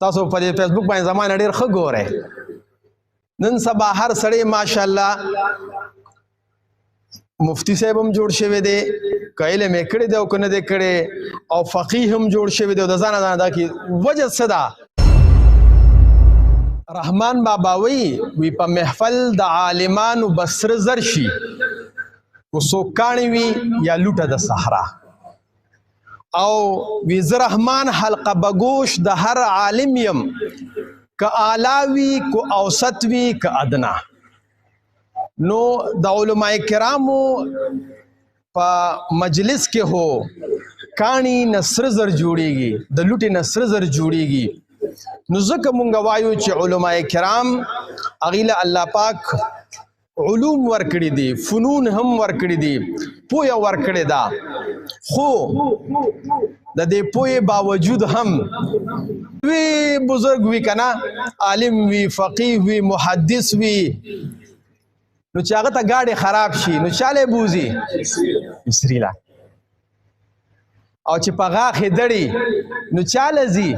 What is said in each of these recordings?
تاسو په دې فیسبوک باندې زمانه ډیر ښه ګورئ. نن سبا هر سړی ماشاءالله مفتی صاحب هم جوړ شوی دی، که علم یې کړی دی او که نه دی کړی، او فقیه هم جوړ شوی دی، او د ځانه ځانه دا کې وجه څه ده؟ رحمان بابا وی وی په محفل د عالمانو بسر زر شي، کو څوک کاڼي وي یا لوټه د صحرا. او وی زه رحمان حلقه بګوش د هر عالم یم، که اعلی وي که اوسط وي که ادنا. نو د علماء کرامو په مجلس کې هو کانی نصر زر جوړیږي، د لوټې نصر زر جوړیږي. نو ځکه مونږ وایو چې علماء کرام اغیله الله پاک علوم ورکړي دي، فنون هم ورکړي دي، پوهه ورکړې ده، خو د دې پوهې باوجود هم وی بزرګ وی کنه، عالم وی، فقیه وی، محدث وی، نو چې هغه ته گاډي خراب شي نو چاله بوزي مصری لا، او چې په غاښې دړي نو چاله ځي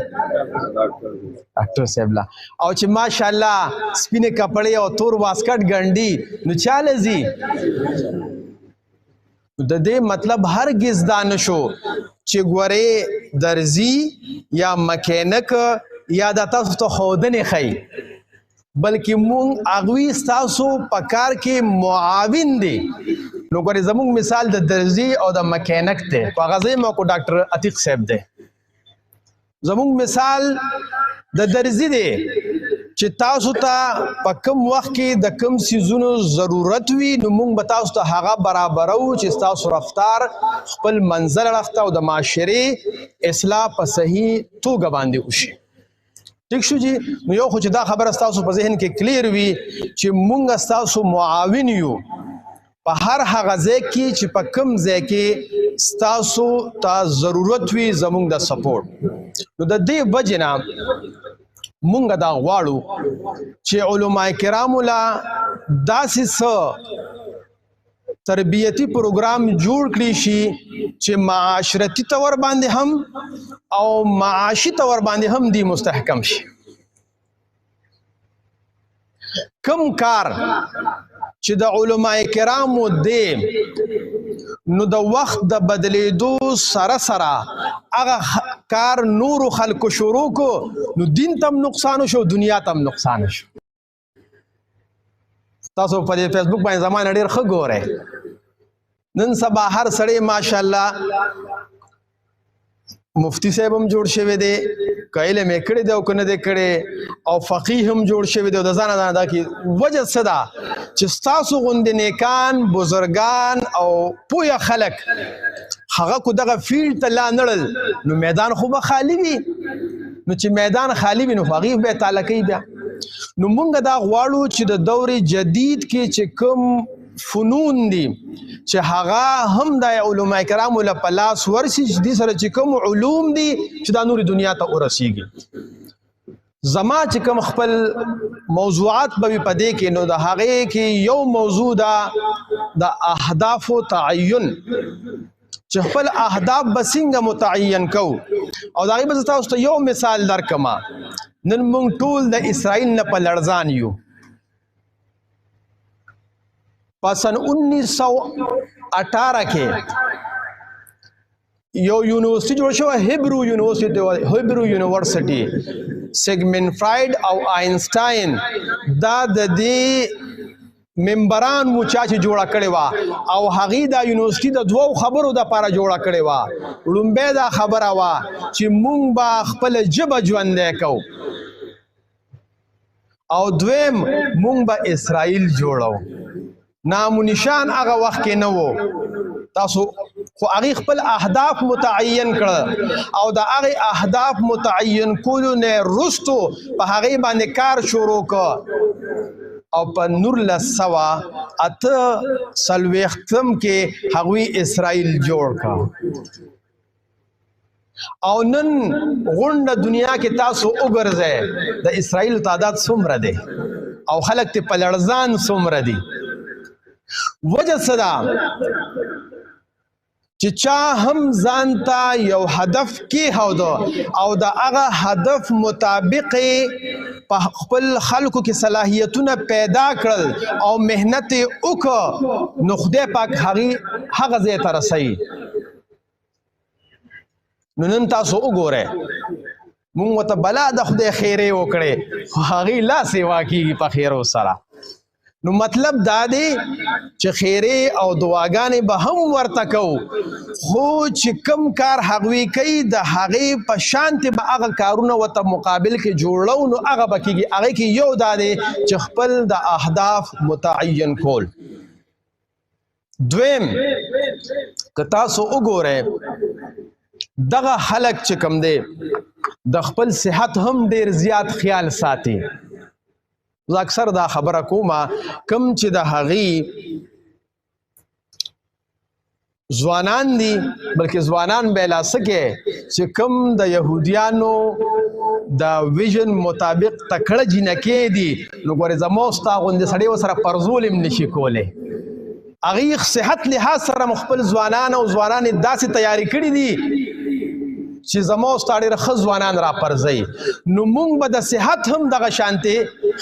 ډاکټر صاحب لا، او چې ماشاءالله سپینې کپړې او تور واسکټ ګنډي نو چاله ځي. د دې مطلب هرگز دا نشو چې ګورې درزي یا مکینک یا د تاسو ته ښودنې ښیي، بلکې مونږ هغوی ستاسو په کار کې معاون دي. نو ګورې زمونږ مثال د درزي او د مکینک دی، په هغه ځای مو کو ډاکټر عتیق صاحب دی. زمونږ مثال د درزي دی چې تاسو ته په کم وخت کې د کم سیزونو ضرورت وي، نو مونږ به تاسو ته هغه برابرو چې ستاسو رفتار خپل منزل اړخ ته او د معاشرې اصلاح په صحیح توګه باندې وشي. ټیک شو جی؟ نو یو خو چې دا خبره ستاسو په ذهن کې کلیر وي چې مونږ ستاسو معاون یو په هر هغه ځای کې چې په کم ځای کې ستاسو ته ضرورت وي زمونږ د سپورټ. نو د دې وجې نه مونږ دا غواړو چې علما کرامو لا داسې څه تربیتی پروګرام جوړ کړی شي چې معاشرتی تور باندې هم او معاشي تور باندې هم دی مستحکم شي. کم کار چې د علما کرامو دی نو د وخت د بدلیدو سره سره هغه کار نورو خلکو شروع کو، نو دین تم نقصان شو، دنیا تم نقصان شو. تاسو په دې فیسبوک باندې زمانه ډیر ښه ګورئ. نن سبا هر سړی ماشاءالله مفتی صاحب هم جوړ شوی دی، که علم یې کړی دی او که نه دی کړی، او فقیه هم جوړ شوی دی، او د ځانه ځانه دا کې وجه څه ده چې ستاسو غوندې نیکان بزرګان او پوهه خلک هغه کو دغه فیلډ ته لا نړل، نو میدان خو به خالی وي. نو چې میدان خالی وي نو هغې به تاله کوي بیا. نو مونږ دا غواړو چې د دور جدید کې چې کوم فنون دي چې هغه هم د علماء کرامو له په لاس ورشي، چې دې سره چې کوم علوم دي چې دا نورې دنیا ته ورسیږي. زما چې کوم خپل موضوعات به وي په دې کې، نو د هغې کې یو موضوع ده د اهدافو تعین، چې خپل اهداف به څنګه متعین کوو. او د هغې به زه تاسو ته یو مثال درکړم. نن موږ ټول د اسرائیل نه په لړزان یو. په سن 1918 کې یو یونیورسټي جوړ شوه، هبرو یونیورسټي، هبرو یونیورسټي. سیګمنډ فرایډ او آینسټاین دا د دې ممبران وو چا چې جوړه کړې وه، او هغې دا یونیورسټي د دوو خبرو دپاره جوړه کړې وه. لومبی دا خبره وه چې مونږ به خپله ژبه ژوندی کوو، او دویم مونږ به اسرائیل جوړو. نام و نشان هغه وخت کې نه وو تاسو، خو هغې خپل اهداف متعین کړه، او د هغې اهداف متعین کولو نه وروستو په هغې باندې کار شروع کړ، او په 1948 کې هغوی اسرائیل جوړ کړ. او نن غونډه دنیا کې تاسو وګرځئ د اسرائیل تعداد څومره دی او خلک ته په لړزان څومره دي. وجه څه ده؟ چې چا هم ځان ته یو هدف کې هودو او د هغه هدف مطابق په خپل خلکو کې صلاحیتونه پیدا کړل او مهنت وکړ، نو خدای پاک هغه ځای ته رسوي. نو نن تاسو وګورئ، مونږ ته بلا د خدای خیرې وکړي، خو هغې لا سیوا کیږي په خیرو سره. نو مطلب دا دی چې خیرې او دعاګانې به هم ورته کوو، خو چې کم کار هغوی کوي د هغې په شانتې به هغه کارونه ورته مقابل کې جوړو، نو هغه به کېږي. هغې کې یو دا دی چې خپل د اهداف متعین کول. دویم، که تاسو وګورئ دغه خلک چې کم دی د خپل صحت هم ډیر زیات خیال ساتي. زه اکثر دا خبره کومه، کم چې د هغې ځوانان دي، بلکې ځوانان به لا څه کې چې کم د یهودیانو د ویژن مطابق تکړه جینکې دي، نو ګورې زما او ستا غوندې سړی ورسره پرزول هم نشي کولی. هغې صحت لحاظ سره مو خپل ځوانان او ځوانانې داسې تیارې کړي دي چې زما او ستا ډېر ښه ځوانان را پرځوي. نو مونږ به د صحت هم دغه شانتې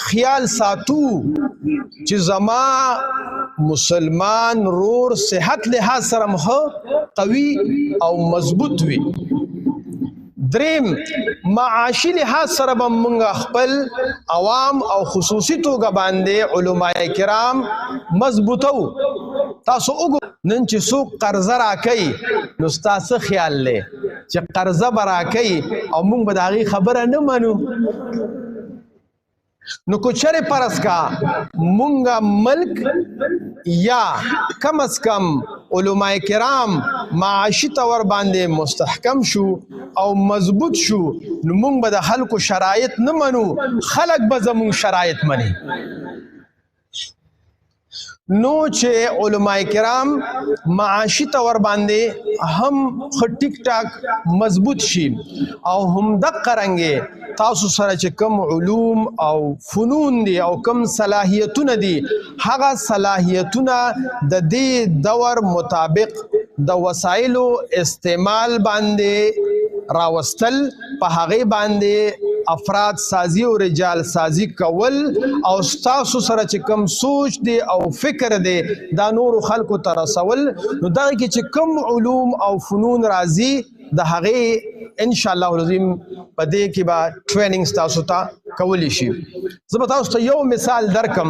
خیال ساتو چې زما مسلمان رور صحت لحاظ سره هم ښه قوي او مضبوط وي. دریم، معاشي لحاظ سره به مونږ خپل عوام او خصوصي توګه باندې علماء کرام مضبوطو. تاسو وګورئ نن چې څوک قرضه راکوي، نو ستا څه خیال دی چې قرضه به راکوي او مونږ به د هغې خبره نه منو؟ نو که چېرې فرض کا مونږ ملک یا کم از کم علماء کرام معاشي طور باندې مستحکم شو او مضبوط شو، نو مونږ به د خلکو شرایط نه منو، خلک به زمونږ شرایط مني. نو چې علماء کرام معاشي طور باندې هم ښه ټیک ټاک مضبوط شي، او هم دقه رنګې تاسو سره چې کم علوم او فنون دي او کم صلاحیتونه دي، هغه صلاحیتونه د دې دور مطابق د وسایلو استعمال باندې راوستل، په هغې باندې افراد سازی او رجال سازی کول، او ستاسو سره چې کم سوچ دی او فکر دی دا نورو خلکو ته رسول. نو دغه کې چې کم علوم او فنون راځي د هغې ان شاء الله العظیم په دې کې به ټریننګ ستاسو ته کولی شي. زه به تاسو ته یو مثال درکم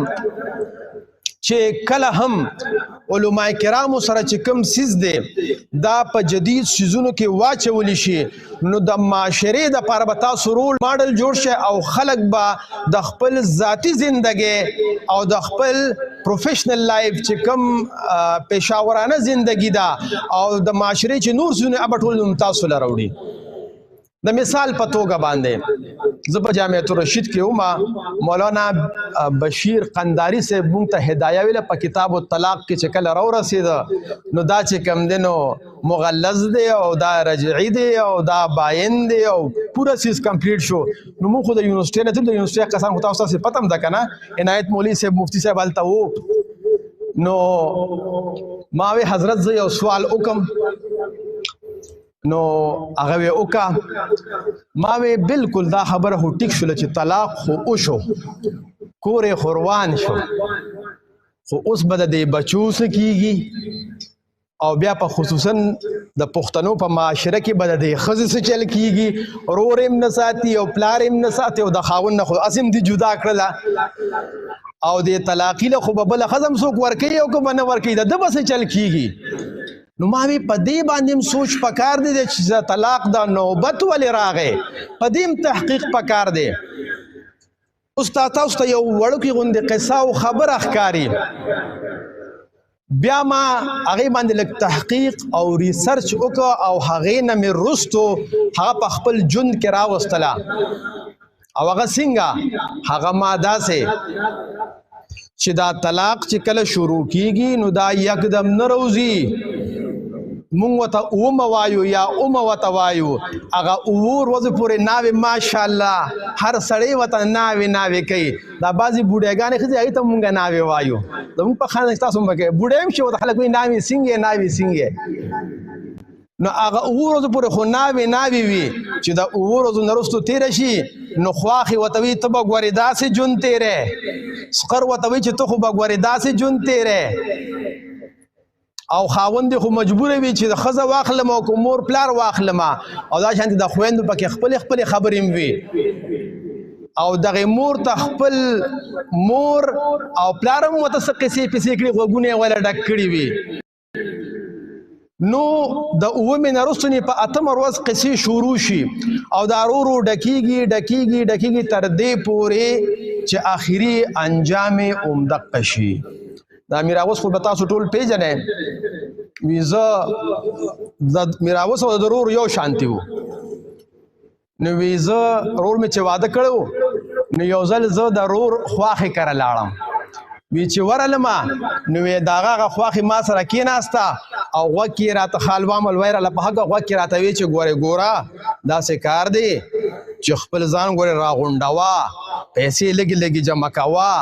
چې کله هم علماء کرامو سره چې کم سیز دی دا په جدید سیزونو کې واچول شي، نو د معاشرې د پاره به تاسو رول ماډل جوړ شي او خلک به د خپل ذاتی زندګۍ او د خپل پروفیشنل لایف چې کم پیشاورانه زندگی ده او د معاشرې چې نور څه ابه ټول تاسو لره وړي. د مثال په توګه باندې زه په جامعه الرشید کې وم، مولانا بشیر قنداری صاحب مونږ ته هدایه ویله په کتاب الطلاق کې چې کله راورسېده، نو دا چې کم دی نو مغلظ دی او دا رجعي دی او دا باین دی او پوره څیز کمپلیټ شو. نو مونږ خو د یونیورسټۍ نه تلو، د یونیورسټۍ کسان خو تاسو ته پته هم ده که نه، عنایت مولوي صاحب مفتي صاحب هلته وو. نو ما وی حضرت زه یو سوال وکم، نو هغه وی وکا. ما وی بالکل دا خبره خو ټیک شوله چې طلاق خو وشو، کور یې خو روان شو، خو اوس به د دې بچو څه کیږي؟ او بیا په خصوصا د پښتنو په معاشره کې به د دې ښځې څه چل کیږي؟ ورور یې هم نه ساتي او پلار یې هم نه ساتي او د خاوند نه خو هسې هم دي جدا کړله، او دې طلاقي له خو به بله ښځه هم څوک ورکوي او که به نه ورکوي، د ده به څه چل کیږي؟ نو ما وی په دې باندې هم سوچ پکار دی چې طلاق دا نوبت ولې راغی، په دې هم تحقیق پکار دی. اوس تاسو ته یو وړوکی غوندې قصه او خبره ښکاري، بیا ما هغې باندې لږ تحقیق او ریسرچ وکړ او هغې نه مې وروستو هغه په خپل ژوند کې راوستله. او هغه څنګه؟ هغه ما داسې چې دا طلاق چې کله شروع کیږي نو دا یکدم نه روزي، مونږ ورته اومه وایو یا اومه ورته وایو، هغه اوو ورځو پورې ناوې ماشاءالله هر سړی ورته ناوې ناوې کوي. دا بعضې بوډاګانې ښځې هغې ته مونږ ناوې وایو، زموږ په خانه کې تاسو هم به کوئ، بوډۍ هم شي ورته خلک وایي ناوې څنګه یې، ناوې څنګه یې. نو هغه ورځ پورې خو ناوي ناوي وي، چې د ورځو نرستو تیر شي نو خواخي وتوي ته به ګورې داسې جون تیرې، سقر وتوي چې ته خو به ګورې داسې جون تیرې. او خاوند خو مجبور وي چې د خزه واخلم او کو مور پلار واخلم، او دا شانتي د خويندو پکې خپل خپل خبرې وي، او دغه مور ته خپل مور او پلار هم ورته څه قصې پسې کړي، غوږونه یې وله ډک کړي وي. نو د اوومې نه وروسته په اتمه ورځ قصې شروع شي او دا ورو ورو ډکیږي ډکیږي ډکیږي تر دې پورې چې آخري انجام یې همدقه شي. دا میراوس خو به تاسو ټول پیژنئ، وی زه د میراوس او د ورور یو شانتي وو. نو وی زه ورور مې چې واده کړو، نو یو ځل زه د ورور خواښې کره لاړم. وی چې ورلم نو وی داغه هغه خواښې ما سره کېناسته او غوږ کې راته خالوا ملوی راله په هغه غوږ کې راته وی چې ګورې ګوره داسې کار دی چې خپل ځان ګورې راغونډوه، پیسې لږې لږې جمع کوه،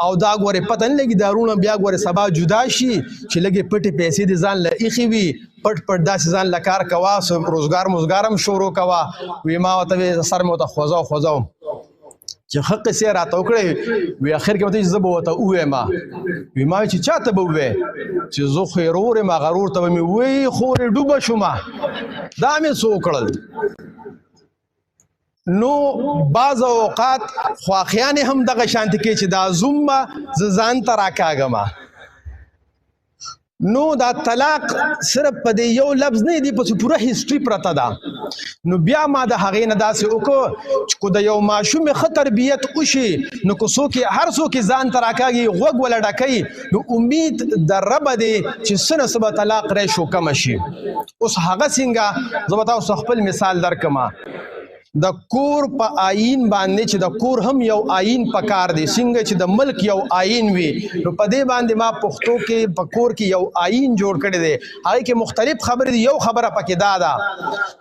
او دا ګورې پته نه لګي دا وروڼه بیا ګورې سبا جدا شي، چې لږې پټې پیسې دې ځان له ایښې وي، پټ پټ داسې ځان له کار کوه، روزګار موزګار هم شروع کوه. وی ما ورته وی سر مې ورته خوځاو خوځاو چې ښه قصې راته وکړې. وی اخر کې ورته چې زه به ورته ووایم. وی ما چې چا ته به ووایې؟ چې زه خو یې ورور یم، هغه ورور ته به مې ووایي خورې ډوبه شومه، دا مې څه وکړل. نو بعض اوقات خواخیانې هم دغه شانتې کوي چې دا زوم به زه ځان ته راکاږم. نو دا طلاق صرف په دې یو لفظ نه دی، پسې پوره هیسټري پرته ده. نو بیا ما د هغې نه داسې وکړو چې کو د یو ماشوم ښه تربیت وشي، نو که څوک یې هر څوک یې ځان ته راکاږي غوږ وله ډکوي، نو امید د ربه دی چې څه نه څه به طلاق ریشو کمه شي. اوس هغه څنګه، زه به تاسو خپل مثال درکړم. د کور په آئین باندې چې د کور هم یو آئین پکار دی، څنګه چې د ملک یو آئین وي، نو په دې باندې ما پښتو کې په کور کې یو آئین جوړ کړی دی. هغې کې مختلف خبرې دي. یو خبره پکې دا ده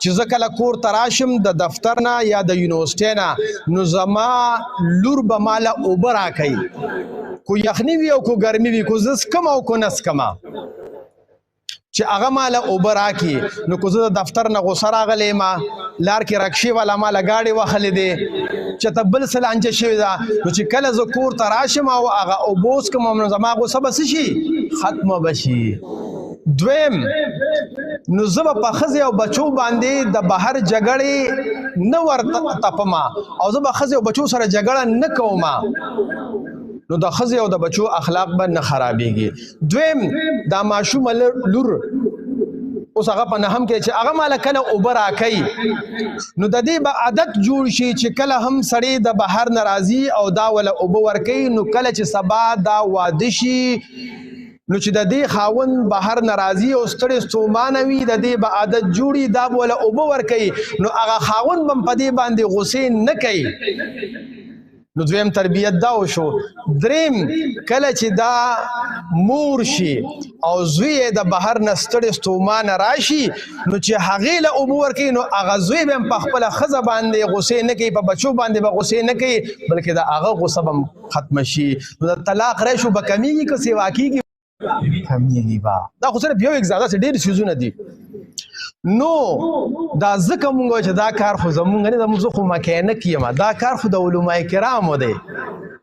چې زه کله کور ته راشم د دفتر نه یا د یونیورسټۍ نه، نو زما لور به ماله اوبه راکوي، کو یخني وي او کو ګرمي وي، کو زه څکم او کو نه څکم، چې هغه ماله اوبه راکړي. نو که زه د دفتر نه غوسه راغلی یم، لار کې رکشې والا ماله ګاډی وهلې دی، چې ته بل څه لانجه شوې ده، نو چې کله زه کور ته راشم او هغه اوبه وڅښم، نو زما غوسه به څه شي؟ ختمه به شي. دویم، نو زه به په ښځې او بچو باندې د بهر جګړې نه ورته تپم، او زه به ښځې او بچو سره جګړه نه کوم، نو د ښځې او د بچو اخلاق به نه خرابېږي. دویم، دا ماشومه لور اوس هغه په نهم کې چې هغه ماله کله اوبه راکوي، نو د دې به عادت جوړ شي چې کله هم سړی د بهر نه راځي او دا وله اوبه ورکوي، نو کله چې سبا دا واده شي، نو چې د دې خاوند بهر نه راځي او ستړی ستومانه وي، د دې به عادت جوړي، دا به وله اوبه ورکوي، نو هغه خاوند به هم په دې باندې غوسې نه کوي. نو دویم تربیت دا وشو. دریم، کله چې دا مور شي او زوی یې د بهر نه ستړی ستومانه راشي، نو چې هغې له اوبه ورکوي، نو هغه زوی به هم په خپله ښځه باندې غوسې نه کوي، په بچو باندې به غوسې نه کوي، بلکې د هغه غوسه به هم ختمه شي. نو د طلاق ریشو به کمیږي که سیوا کیږي؟ کمیږي به. دا خو صرف یو اګزامپل، داسې ډېر څیزونه دي. نو دا ځکه مونږ وایو چې دا کار خو زمونږ نه دی، زه خو مکینک یم، دا کار خو د علماء کرامو دی.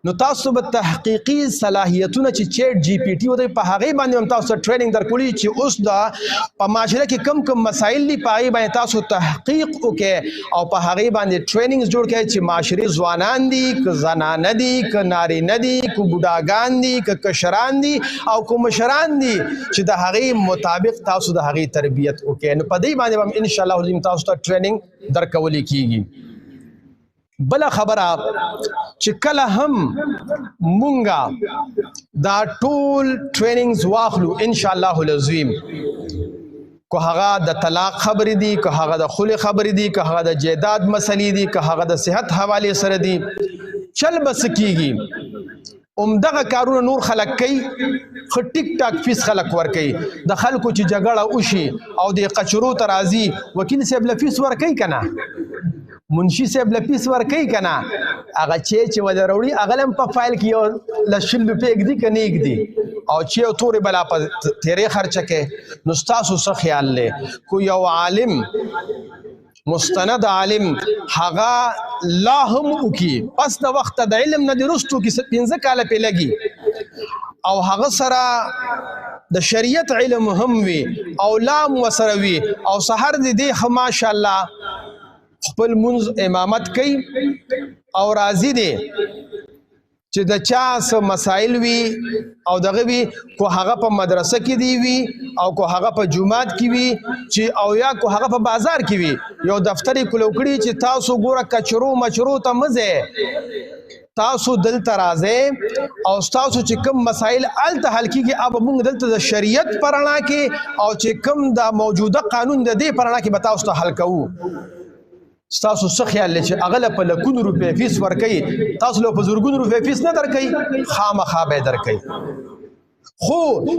نو تاسو به تحقیقي صلاحیتونه چې چیټ جی پی ټي وته په هغې باندې هم تاسو ته ټریننګ درکولی چې اوس دا په معاشره کې کم کم مسایل دي، په هغې باندې تاسو تحقیق وکړئ او په هغې باندې ټریننګ جوړ کړئ چې معاشرې ځوانان دي که زنانه دي که نارینه دي که بوډاګان دي که کشران دي او که مشران دي، چې د هغې مطابق تاسو د هغې تربیت وکړئ. نو په دې باندې به هم ان شاء الله العظیم تاسو ته ټریننګ درکول کیږي. بل خبره چې کله هم مونږه دا ټول ټریننګز واخلو ان شاء الله العظیم، که هغه د طلاق خبرې دي، که هغه د خلع خبرې دي، که هغه د جیداد مسلې دي، که هغه د صحت حوالې سره دي، چل بس کیږي. همدغه کارونه نور خلک کوي، خو ټیک ټاک فیس خلک ورکوي. د خلکو چې جګړه وشي او د قچرو ته راځي، وکیل صاحب له فیس ورکوي که نه؟ منشي صاحب له فیس ورکوي که نه؟ هغه چې ول راوړي هغه هم په فایل کې یو له 20 روپۍ ږدي که نه ږدي. او چې یو تورې بلا په تیرې خرچه کې. نو ستاسو څه خیال دی کو یو عالم، مستند عالم، هغه لا هم وکي پس د وخت د علم نه درستو کې 15 کاله پې لګي او هغه سره د شریعت علم هم وي او لام وسره وي او سحر دې دی ماشاءالله خپل منځ امامت کوي او راضي دی چې د چا څه مسائل وي او دغه وي، کو هغه په مدرسه کې دی وي او کو هغه په جومات کې وي چې او یا کو هغه په بازار کې وي، یو دفتر یې کولو کړي چې تاسو ګوره کچرو مچرو ته مه ځئ، تاسو دلته راځئ او تاسو چې کوم مسائل هلته حل کېږي هغه موږ دلته د شریعت په رڼا کې او چې کوم د موجوده قانون د دې په رڼا کې به تاسو ته حل کوو. ستاسو څه خیال دی چې هغه له په لکونو روپۍ فیس ورکوي، تاسو له په زرګونو روپۍ فیس نه درکوي؟ خامخا به یې درکوي، خو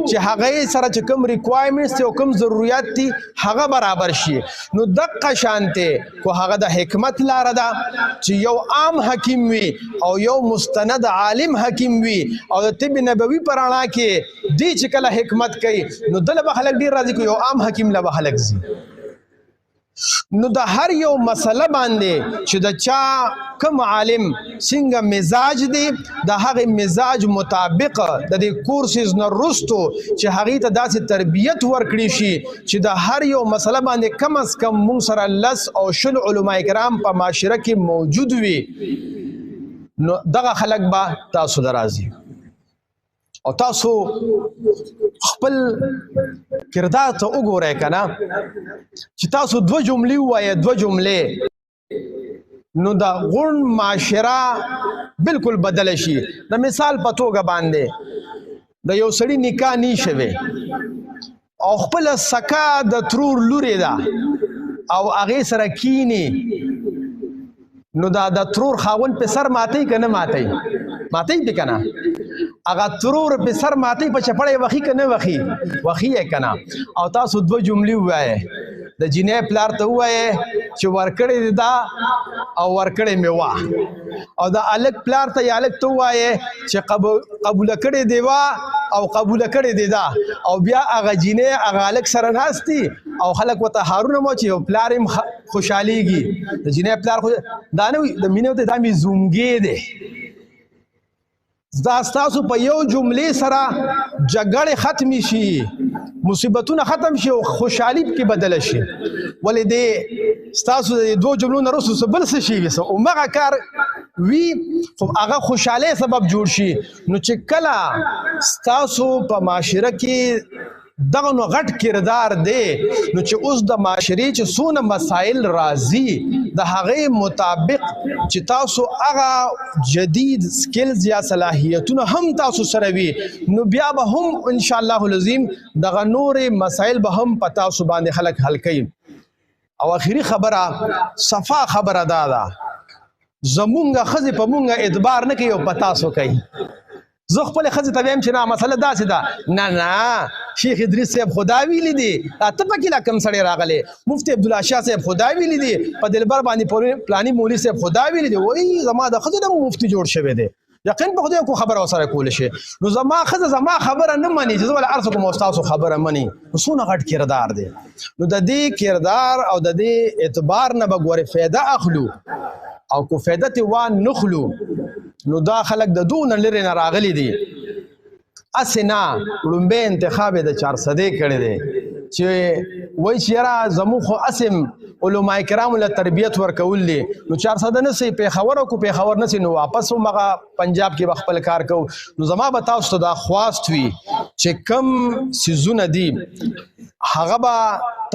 چې هغه سره چې کوم ریکوایرمنټس او کوم ضرورت دي هغه برابر شي. نو دقه شانته کو هغه د حکمت لاره ده چې یو عام حکیم وي او یو مستند عالم حکیم وي او د طب نبوي په رڼا کې دی چې کله حکمت کوي نو دله به خلک ډېر راضي کوي، یو عام حکیم له به خلک ځي. نو د هر یو مسله باندې چې د چا کم عالم څنګه مزاج دی د هغه مزاج مطابق د دې کورسز نه وروستو چې هغې ته داسې تربیت ورکړي شي چې د هر یو مسله باندې کم از کم مونږ سره 10 او 20 علما کرام په معاشره کې موجود وي، نو دغه خلک به تاسو له راځي او تاسو خپل کردار ته وګورئ که نه چې تاسو دوه جملې ووایئ، دوه جملې، نو د غون معاشره بالکل بدله شي. د مثال په توګه باندې د یو سړي نکاح نی شوی او خپل سکا د ترور لورې ده او هغې سره کینی، نو دا د ترور خاون په سر ماتي که نه ماتي؟ ماتي پې که نه؟ هغه ترور په سر ماتي، په چپړه یې وخي که نه وخي؟ وخي یې که نه؟ او تاسو دوه جملې ووایئ، د جینۍ پلار ته ووایئ چې ورکړې دې دا او ورکړې مې وه، او د هلک پلار ته یا هلک ته ووایئ چې قبوله کړې دې وه او قبوله کړې دې ده، او بیا هغه جینۍ هغه هلک سره ناست دي او خلک ورته هارونه مو چې پلار یې خوشحالېږي، د جینۍ پلار خو دا نه وي د مینې ته دا مې زونګې دی. دا ستاسو په یو جملې سره جګړې ختمې شي، مصیبتونه ختم شي او خوشحالي پکې بدله شي. ولې دې ستاسو د دوو جملو نه وروسته څه بل څه شي وي، څه همغه کار وي خو هغه خوشحالۍ سبب جوړ شي. نو چې کله ستاسو په معاشره کې دغه نو غټ کردار دی، نو چې اوس د معاشرې چې څونه مسایل راځي د هغې مطابق چې تاسو هغه جدید سکلز یا صلاحیتونه هم تاسو سره وي، نو بیا به هم ان شاء الله العظیم دغه نورې مسایل به هم په تاسو باندې خلک حل کوي. او اخري خبره صفا خبره دا ده، زمونږ ښځې په مونږ اعتبار نه کوي او په تاسو کوي. زه خپل ښځې ته وایم چې نه مسله داسې ده، نه نه شیخ ادریس صاحب خدا ویلي دي، دا ته پکې لا کم سړی راغلی، مفتي عبدالله شاه صاحب خدا ویلي دي، په دلبر باندې پلاني مولوي صاحب خدا ویلي دي، وایي زما د ښځې نه مفتي جوړ شوی دی، یقین په خدای کو خبره ورسره کولی شي. نو زما ښځه زما خبره نه مني چې زه ولا هر څه کوم او ستاسو خبره مني، نو څونه غټ کردار دی. نو د دې کردار او د دې اعتبار نه به ګورې فایده اخلو، او کو فایده ترې وانخلو نو دا خلک د دونه لرې نه راغلي دي. هسې نه ړومبی انتخاب یې د چارسدې کړی دی چې وایي چې یاره زموږ خو هسې هم علما کرامو له تربیت ورکول دي، نو چارسده نه سي پېښور او کو پېښور نه سي نو واپس هم هغه پنجاب کې به خپل کار کوو. نو زما به تاسو ته دا خواست وي چې کم څیزونه دي هغه به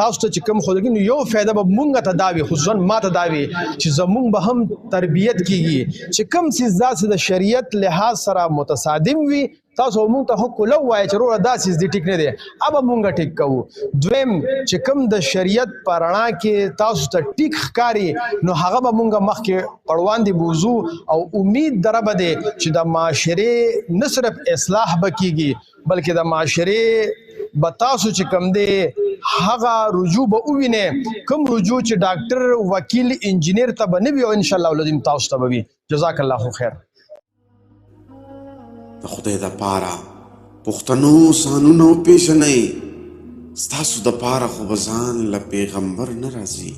تاسو ته چې کوم خو نو یو فایده به مونږ ته دا وي، خصوصا ما ته دا وي چې زمونږ به هم تربیت کیږي چې کوم څیز داسې د شریعت لحاظ سره متصادم وي، تاسو مونږ ته خو کولو وایي چې وروره دا څیز دې ټیک نه دی، ابه مونږ ټیک کوو. دویم چې کوم د شریعت په رڼا کې تاسو ته ټیک ښکاري نو هغه به مونږ مخکې پړواندې بوزو، او امید دربه دی چې د معاشرې نه صرف اصلاح به کیږي بلکې د معاشرې به تاسو چې کوم دی هغه رجوع به ووینئ، کوم رجوع چې ډاکټر، وکیل، انجینر ته به نه وي او ان شاء الله العظیم تاسو ته به وي. جزاک الله خیر. د خدای د پاره پښتنو ځانونه وپېژنئ، ستاسو دپاره خو به ځان له پیغمبر نه راځي.